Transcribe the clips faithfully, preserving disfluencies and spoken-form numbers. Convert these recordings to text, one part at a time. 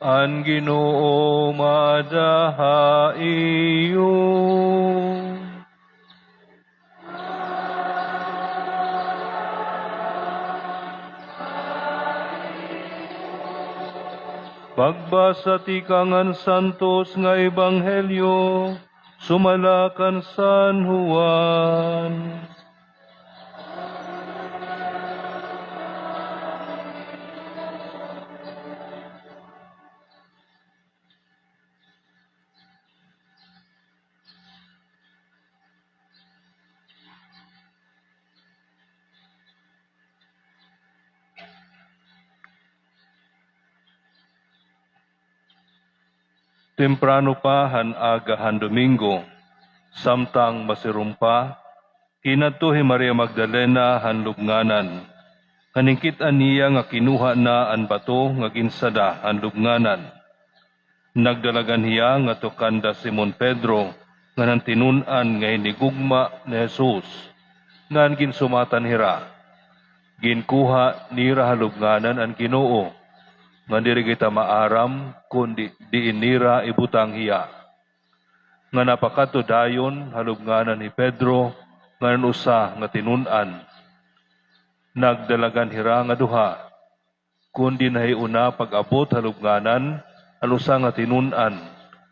An Ginoo maada ha iyo. Pagbasa tikang han Santos nga Ebanghelyo sumala kan San Juan. Temprano pa han aga han Domingo, samtang masirom pa, kinadto hi Maria Magdalena han lubnganan, ngan hinkit-an niya nga kinuha na an bato nga ginsada han lubnganan. Nagdalagan hiya ngadto kanda Simon Pedro ngan han tinun-an nga hinigugma ni Jesus, ngan ginsumatan hira. Ginkuha nira ha lubnganan an Ginoo, ngan diri kita maaram kon di-, diin nira ibutang hiya. Nga napakadto dayon ha lubnganan hi Pedro ngan an usa nga tinun-an. Nagdalagan hira nga duha. Kundi nahiuna pag-abot ha lubnganan an usa nga tinun-an,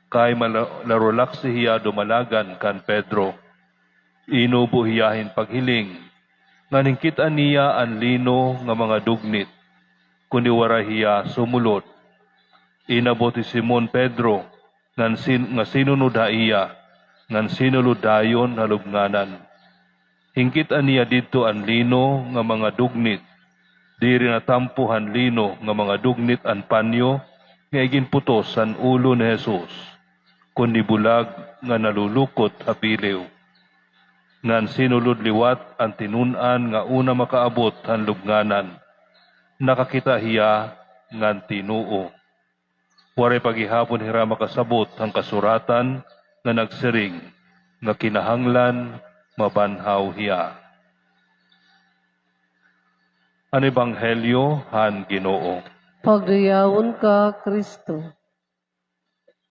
kay mala-, larulaksi hiya dumalagan kan Pedro. Inubo hiya hin paghiling, ngan hinkit-an niya an lino nga mga dugnit, kundi waray hiya sumulod. Inabot hi Simon Pedro, ngan sin-, nga sinunod ha iya, ngan sinulod dayon ha lubnganan. Hinkit-an niya didto an lino nga mga dugnit, diri natampo han lino nga mga dugnit an panyo nga iginputos han ulo ni Jesus, kundi bulag nga nalulukot ha piliw. Ngan sinulod liwat an tinun-an nga una makaabot han lubnganan. Nakakita hiya ngan tinuo. Waray pa gihapon hira makasabot han kasuratan nga nagsiring nga kinahanglan mabanhaw hiya. An Ebanghelyo han Ginoo. Pagdayawon ka, Kristo.